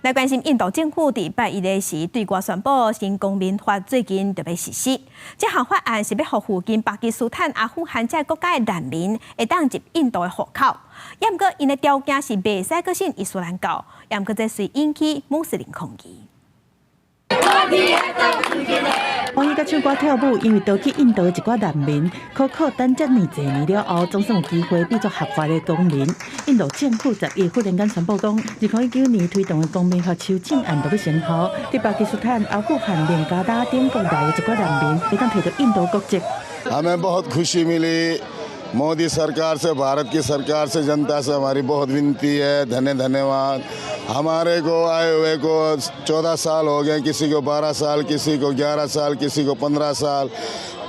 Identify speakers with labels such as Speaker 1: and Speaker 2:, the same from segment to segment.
Speaker 1: 來關心印度政府佇拜一的時對外宣布新公民法最近就欲實施。這項法案是欲予附近巴基斯坦、阿富汗這國家的難民會當入印度的戶口，猶毋過𪜶的條件是袂使閣信伊斯蘭教，猶毋過這遂引起穆斯林抗議。
Speaker 2: 歡喜佮唱歌跳舞，因為逃去印度的一寡難民，苦苦等遮爾濟年了後，總算有機會變做合法的公民。印度政府11忽然間宣布講，2019年推動的公民法修正案就欲生效，佇巴基斯坦、阿富汗、孟加拉等國來的一寡難民，會當提著印度國籍。
Speaker 3: हमें बहुत खुशी मिली। मोदी सरकार से, भारत की सरकार से, जनता से हमारी बहुत विनती है, धन्य धन्यवाद। हमारे को आए हुए को 14 साल हो गए, किसी को 12 साल, किसी को 11 साल, किसी को 15 साल।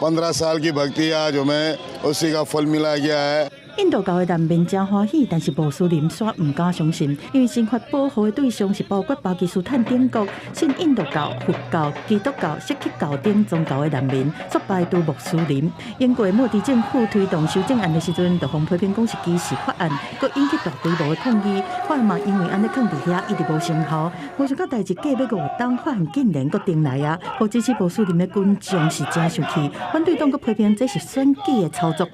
Speaker 3: 15 साल की भक्ति, आज हमें उसी का फल मिला गया है।
Speaker 2: 印度教的難民誠歡喜，但是穆斯林煞毋敢相信，因為新法保護的對象是包括巴基斯坦等國信印度教、佛教、基督教、錫克教等宗教的難民，煞排除穆斯林。英國莫迪政府推動修正案的時陣，就予批評講是歧視法案，閣引起大規模的抗議。法案嘛，因為按呢囥佇遐，一直無生效。無想到代誌過欲5冬，法案竟然閣重來啊！予支持穆斯林的群眾是誠生氣，反對黨閣批評這是選舉的操作。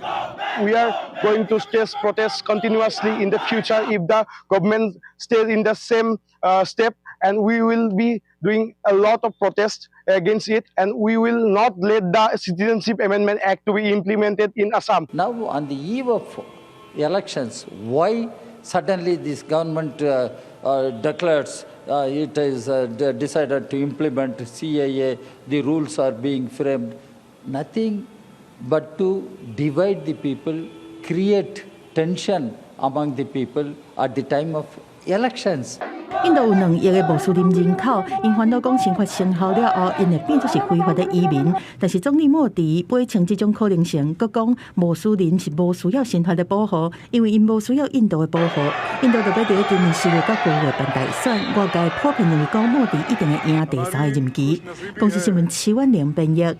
Speaker 4: We are going to stage protests continuously in the future if the government stays in the same step, and we will be doing a lot of protests against it, and we will not let the Citizenship Amendment Act to be implemented in Assam.
Speaker 5: Now, on the eve of elections, why suddenly this government declares it is decided to implement CAA, the rules are being framed? Nothing but to divide the people, create tension among the people at the time of elections.
Speaker 2: 印度有2億的穆斯林人口，𪜶煩惱講新法生效了後，𪜶會變做是非法的移民。但是總理莫迪撇清這種可能性，閣講穆斯林是無需要新法的保護，因為𪜶無需要印度的保護。印度就欲佇今年4月到9月辦大選，外界普遍認為講莫迪一定會贏第三個任期。公視新聞徐婉玲編譯。